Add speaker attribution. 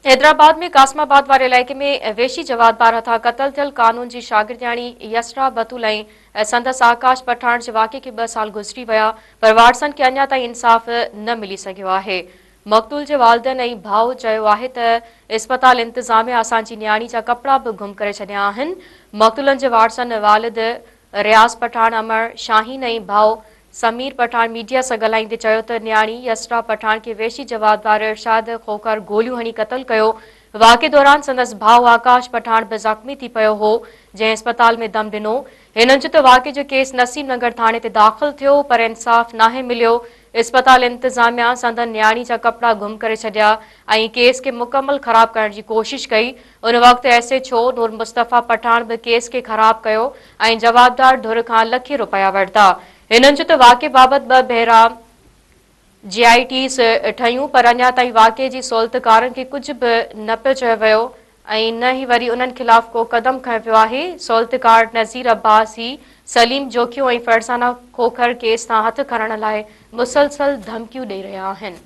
Speaker 1: حيدرآباد ۾ قاسم آباد واري علائقي ۾ وحشي جوابدار هٿان قتل ٿيل قانون جي شاگردياڻي يسرا بتول ۽ سندس آڪاش پٺاڻ جي واقعي کي ٻه سال گذري ويا پر وارثن کي اڃا تائين انصاف نه ملي سگهيو آهي. مقتول جي والدين ۽ ڀاء چيو آهي ته اسپتال انتظاميا اسان جي نياڻي جا ڪپڙا به گم ڪري ڇڏيا آهن. مقتولن جي وارثن والد رياض پٺاڻ، امڙ شاهين ۽ ڀاء سمير پٺاڻ ميڊيا سان ڳالهائيندي چيو ته نياڻي يسرا پٺاڻ کي وحشي جوابدار ارشاد کوکر گوليون هڻي قتل ڪيو، واقعي دوران سندس ڀاء آڪاش پٺاڻ به زخمي ٿي پيو هو، جنهن اسپتال ۾ دم ڏنو. هنن چيو ته واقعي جو ڪيس نسيم نگر ٿاڻي تي داخل ٿيو پر انصاف ناهي مليو، اسپتال انتظاميا سندن نياڻي جا ڪپڙا گم ڪري ڇڏيا ۽ ڪيس کي مڪمل خراب ڪرڻ جي ڪوشش ڪئي، ان وقت S H O Noor Mustafa Pathan به ڪيس کي خراب ڪيو ۽ جوابدار ڌر کان لکين رپيا ورتا. هنن چيو ته واقعي بابت ٻه ڀيرا جي آء ٽيز ٺهيون پر اڃا تائين واقعي جي سهولتڪارن کي ڪجهه به نه پيو چيو ويو ۽ نه ئي وري انهن خلاف ڪو قدم کنيو ويو آهي. سهولتڪار نذير عباسي، سليم جوکيو ۽ فرزانه کوکر ڪيس تان هٿ کڻڻ لاء مسلسل ڌمڪيون ڏئي رهيا آهن.